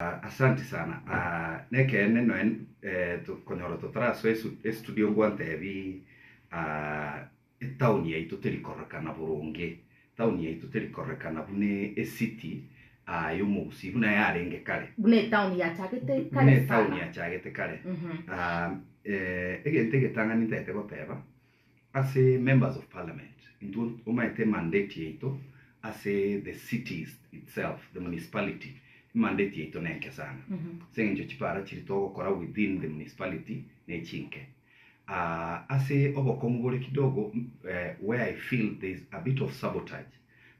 Asanti sana. Nekeene noe konyora totarasoa estudio ngwantebi etown yaito teri kororekana boronge, etown yaito teri kororekana buna ecity yomogusii buna yarenge kare. Buna etown yachagete Buna kare etown sana. yachagete kare. Egento egetang'ani ntagete goteba, Ase members of parliament, intwe omanyete emandate yaito ase the cities itself, the municipality, emandate yaito nenke sana. Ase eng'encho chipara chiria togokora within the municipality nechinke. Ase obokong'u bore kidogo where I feel there is a bit of sabotage,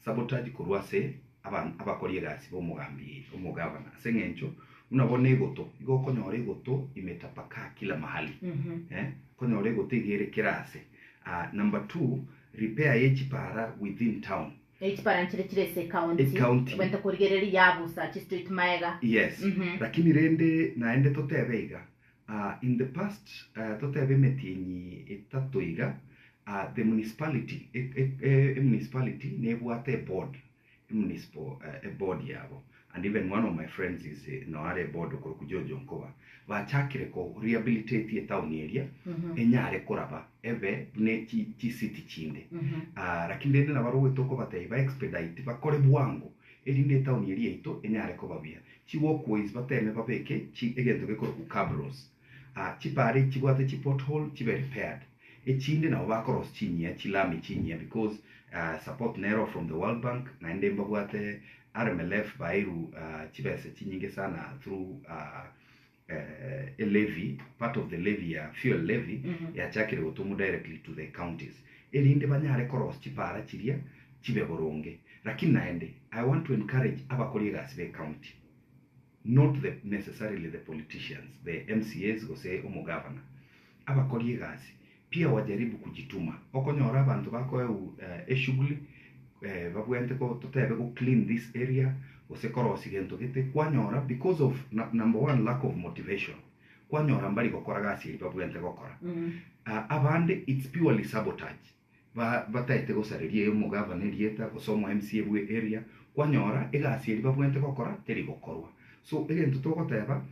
sabotage korwa ase abakori egasi ba omogambi omogavana ase eng'encho buna bono egoto, igo okonyora egoto imetapakaa kila mahali eh, okonyora egoto iga ere kera ase. Number two, repair ye chipara within town. Ne chipara nchire chire ase ecounty, Ecounty. obwenerete korigereria yabusa chistreet maega. Yes, lakini rende naende totebe iga, In the past totebe emetienyi etato iga, the municipality, emunicipality nebwate eboard, emunicipal eboard yabo and even one of my friends is noo are eboard okorokwa George Onkoba, bachakire ko rehabilitate etown eria enyare koraba ebe buna chicity chinde. Lakini rende nabarobwo tokobatebia ba expedite bakore bwango erinde etown eria yaito enyare koba buya. Chi walkways bateme babeke chi egento gekorokwa cabros. Ah, chipara echi chibwate chi pothole chibe repaired. Echinde nabo bakorosia chinyia chilami chinyia because ah, support nero from the World Bank naende mbabwate RMLF baeirwe ah, chibesa chinyinge sana through ah, eh, e levy, part of the levy ya fuel levy yachakire gotomwa directly to the counties erinde banyare korosia chipara chiria chibe boronge. Lakini naende I want to encourage abakori egasi be county not the necessarily the politicians, the MCAs gose omogavana. Abakori egasi pia wajaribu kujituma. Okonyora abanto bakoewu eshughuli babwenerete ko totebe go clean this area gose korosia gento gete kwanyora because of number one lack of motivation kwanyora mbari gokora gasi eria babwenerete gokora. Abande it's purely sabotage ba bataete gosareria omogavana erieta gose omo MCA bwe area kwanyora egasi eria babwenerete gokora teri gokorwa. So egento togoteba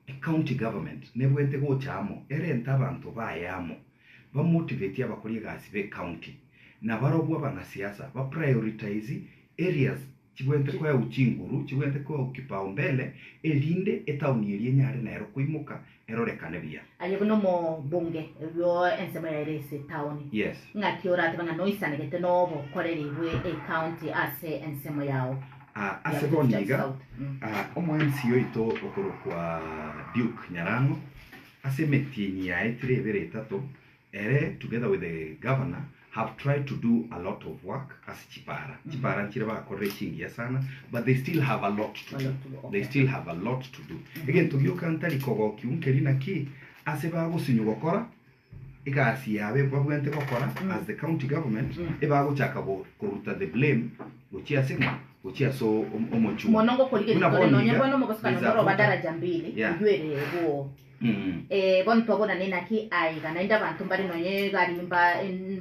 Ecounty government nebwenerete gocha amo erente abanto baye amo, bamotivate abakori egasi be county, na barobwo abanasiasa ba prioritize areas chibwenerete koegwa chinguru, chibwenerete koegwa kipaumbele erinde etown eria enyare nero koimoka erorekane buya. Aye buna omobunge bwo ensemo yaire ase etown, Yes. ng'aki oratebe ng'a noisanegete nobokoreri bwe ecounty ase ensemo yao? Aa ase bono iga, omo MC oito okorokwa Duke Nyarang'o, ase emetienyi yaetire ebere etato, ere together with the governor have tried to do a lot of work ase chipara. Chipara nchire bakorire chingiya sana but they still have a lot to do. They still have a lot to do. Egento gioka ntari kogokiwa nkeri naki ase bagosinywa gokora egasi yabo babwenerete gokora as the county government ebagochaka koruta the blame gochia ase ng'a? Gochia ase omochungu. Mono ngokorigereria Buna tore bono nonya iga, bono omobosokano there is a noro oba voter. daraja mbili Yeah. oywo ere bwo bono twabonane naki aiga naende abanto mbare nonya egari mba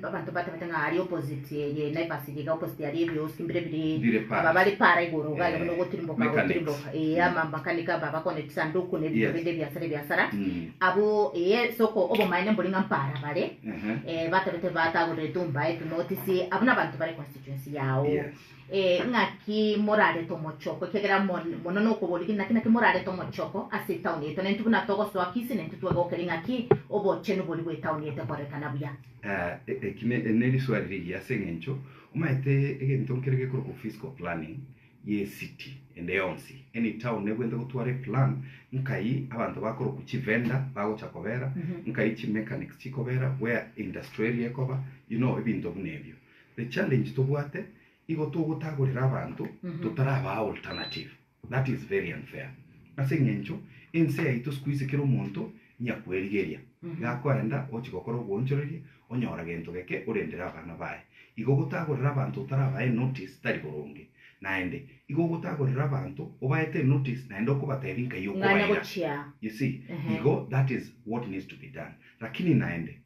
abanto mbatebete ng'a aria opposite eye Naivas eye iga opposite aria ebioski mbire bire Bire para. aba bare para igoro iga buna ogotirimboka Mechanics. gotirimboka ama makanika aba bakone chisanduku na ebinto Yes. binde ebiasara ebiasara Abwo, ee, soko obomaene mbori ng'a mpara bare, Ehe. eh, batabete batagorerete ombae notice, abwo nabanto bare constituency yao. Yes. Eh, ng'aki morarete omochoko, ekiagera mon- mono nokoboria naki naki morarete omochoko ase etown yaito, na intwe buna togosoa Kisii na intwe twegokeri ng'aki obochenu boria bwa etown yaito ekorekana buya. Eh, eki ne ne riswali rigiya ase eng'encho omanyete egento nkere gekorokwa physical planning y'ecity ende yonsi, any town nebwenerete gotwara eplan nkai abanto bakorokwa chivendor bagocha kobera, nkai chimechanics chikobera, where industrial area ekoba, you know ebinto buna ebio. The challenge tobwate, igo togotagorera abanto totarabaa alternative, that is very unfair. Ase eng'encho ense yaito siku hizi kera omonto nyakwerigeria, iga akoenda ochia gokora oboonchoreria onyora gento geke orendere abana baye. Igo gotagorera abanto otarabaa enotice tari boronge. Naende, igo ogotagorera abanto obaete enotice naende okobatebia nkai Ng'anya okobaira. gochia. You see, Ehe. igo that is what needs to be done. Lakini naende,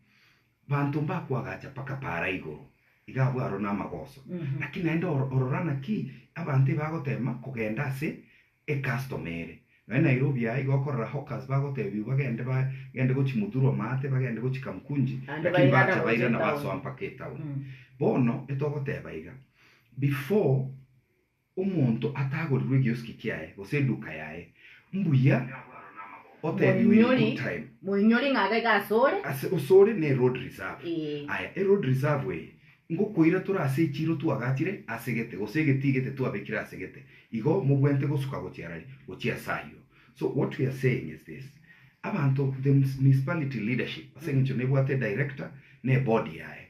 banto mbakoagacha mpaka para igoro, iga abwo aro namagoso. Lakini naende oro orora naki abanto ebagotema kogenda ase. Ecustom ere. Nonya Nairobi aa igo okorora hawkers bagotebigwa bagende bagende gochia Muthurwa maate bagende gochia Kamkunji Naende lakini bairana bacha gocha bairana etown. basoa mpaka etown. Bono etogoteba iga, before omonto atagorirwe egioski kiaye gose eduka yaye, mbuya otebiwe in Moinyori, good time. moinyori ng'a iga iga asore. Ase osore ne road reserve. Ee. Aya eroad reserve eye Ngokoira tore ase echiiro twagachire ase gete, gose egetii gete twabekire ase gete, igo mobwente gosuka gochia arari, gochia ase ayio. So what we are saying is this, abanto the municipality leadership ase eng'encho nebwate edirector na eboard yaye,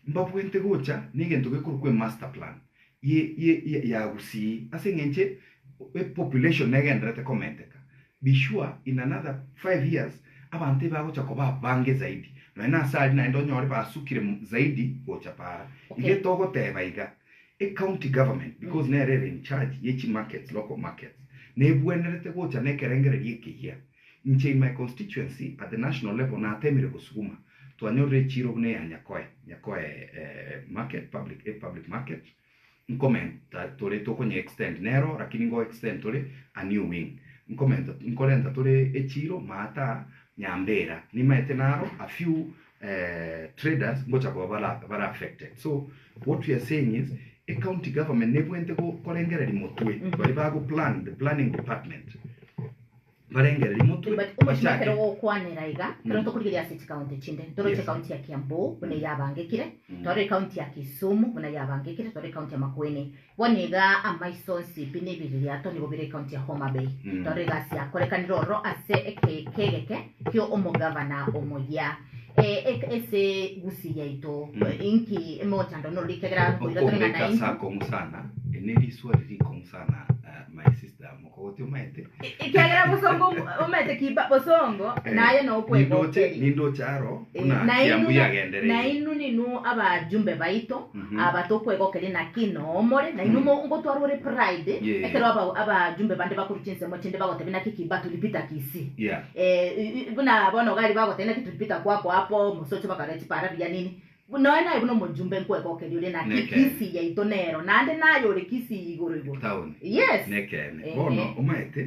mbabwente gocha na egento gekorokwa emaster plan ye ye ye ya Gusii ase eng'encho epopulation negendererete komenteka. Be sure in another 5 years abanto ebagocha koba abange zaidi nonya na ase aria naende onyore basukire zaidi gocha para. Okay. Iga togoteba iga e county government because nere ere in charge ye chi markets local markets nebwenerete gocha na ekerengererio ekeyia. Inche in my constituency at the national level natemire gosuguma twanyorire echiro buna eya Nyakoe, Nyakoe market public e public market. Nkomenta tore tokonya extend nero lakini ngo extend tore a new wing nkomenta nkorenta tore echiro maata nyambera nimaete naro a few traders ngocha koba bara bare affected so what we are saying is e county government nebwente go korengereria motwe baria bago plan the planning department Barengererie motwe, But omochie bachake. ekero ogokwanera iga, ekero Mm. tokorigereria ase chikaunti chinde, ntoroche Yes. ekaunti ya Kiambu buna Mm. eyabangekire, Mm. torore ekaunti ya Kisumu buna yabangekire, torore ekaunti ya Makueni. Bono iga amaiso onsi pi na ebiririato nigo bire ekaunti ya Homa Bay. Mm. Torore egasi yakorekanire ororo ase ekeika egeke kio omogavana omoyia. E, e, ase Gusii yaito, Mm. inki emochando norori ekiagera nkoira tore ng'a Okombeka naintwe ase akong'u sana, eri neriswali rikong'u sana my sister mokogoti omaete. Ekiagera bosongo omanyete ki bosongo Eh, naye nindoche nokwegokeri nindoche aro Eh, buna nainu Kiambu yagendereire. nainu ninu abajumbe baito Mhm. aba tokwegokeri naki nomore nainu Mm. mo ngotwara ore pride Yeah. ekero aba abajumbe bande bakorwa chinsemo chinde bagotebia naki kiba tulipita Kisii Yeah. eh, i- i- buna bono gari bagotebia naki tulipita kwako hapo mosocho bakara chipara buya nini Nonya naye buna omojumbe nkwegokeria ore naki Nekeene. Kisii yaito nero, naende naye ore Kisii igoro igoro. Town. Yes. Nekeene. Ehe. Bono omaete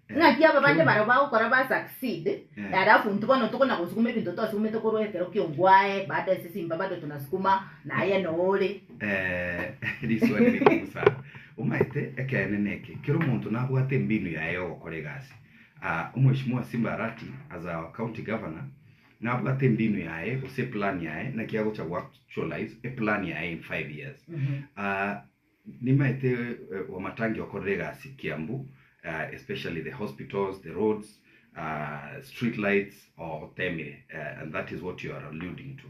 eh, Ng'aki aba bande kero- barabwo bagokora ba succeed, Eh. alafu intwe bono tokona gosukuma ebinto twasugumete korwa ekero kia ongwae, bado ase simba bado tunasukuma, naye nore. Eh, riswali rikong'u sana. Omaete ekeene neke, kera omonto nabwate embinu yaye yogokora egasi. Ah, Omweshimiwa Simba Arati as our county governor, Nabwate embinu yaye gose eplan yaye naki agocha go actualize eplan yaye in 5 years. Ah, nimaete Wamatangi okorire egasi Kiambu especially the hospitals, the roads, street lights otemire and that is what you are alluding to.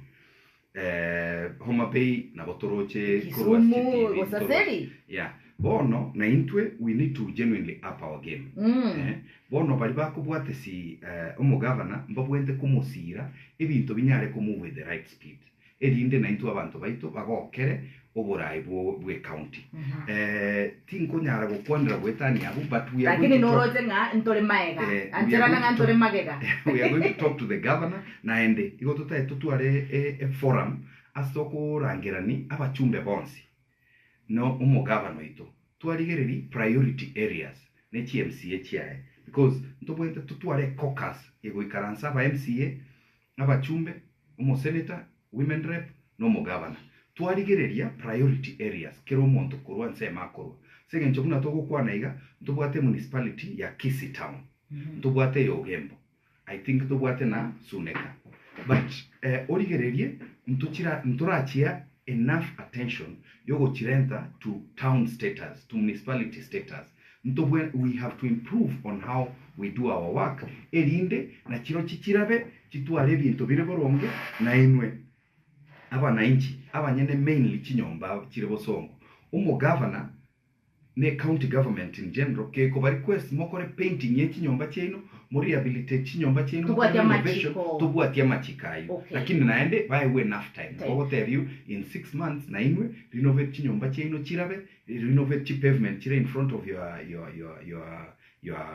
Homa Bay nabo toroche korwa ase Kisumu, chitibi, gose ntoroche. Aseri. Yeah. Bono na intwe we need to genuinely up our game. Mm. Eh, bono baria bakobwatesi eh, omogavana mbabwente komosira ebinto binyare komove with the right speed erinde naintwe abanto baito bagokere oborai bwo bwe county. Eh, tinkonyara gokwanera goetania abwo but we are Lakini going to talk noroche ng'a ntore maega. Eh, we are Ancherana going ng'a to ntore talk- magega. we are going to talk to the governor naende igo totae totware e, e forum ase tokorangerani abachumbe bonsi no omogavana oito twarigereri priority areas ne chi MCA chiaye because ntobwenerete totware ecaucus egoikaransa aba MCA abachumbe omosenator women rep na omogavana twarigereria priority areas kera omonto korwa ensemo akorwa ase eng'encho buna togokwana iga ntobwate emunicipality ya Kisii town ntobwate eya Ogembo I think ntobwate na Suneka but origererie ntochira ntorachia enough attention yogochirenta to town status to municipality status ntobwe we have to improve on how we do our work erinde nachirochi chirabe chitware ebinto bire boronge nainwe abanainchi abanyene mainly chinyomba chire bosongo omogavana ne county government in general kekoba request mokore painting ye chinyomba chiaino mo rehabilitate chinyomba chiaino mokore Tobwati renovation amachiko. tobwati amachiko ayio Okay. lakini naende baegwe enough time Time. bagotebiwa in 6 months nainwe renovate chinyomba chiaino chirabe renovate chi pavement chire in front of your your your your your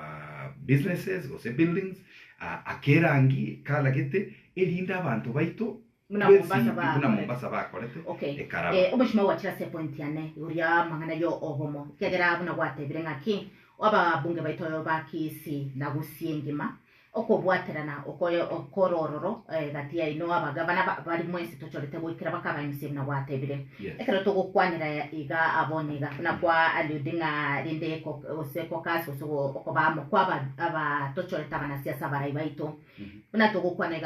businesses gose buildings ah, akerangi kalagete erinde abanto baito Buna twensi Mombasa buna bakorete. Mombasa bakorete Okay. ekaraba Eh, omochima gwachire ase epoint yane igoro ya amang'ana ya obomo ekiagera buna gwatebire ng'aki. Ababunge baito ba Kisii na Gusii engima, okobwaterana okoyo okorororo gati yaino abagavana ba bari mwensi tochorete goikera baka aba MCA buna gwatebire. Yes. Ekero togokwanera iga abone iga buna kwa allude ng'a rende ko gose caucus gose okoba amo kwa aba aba tochorete abanasiasa abarai baito. Buna togokwana iga.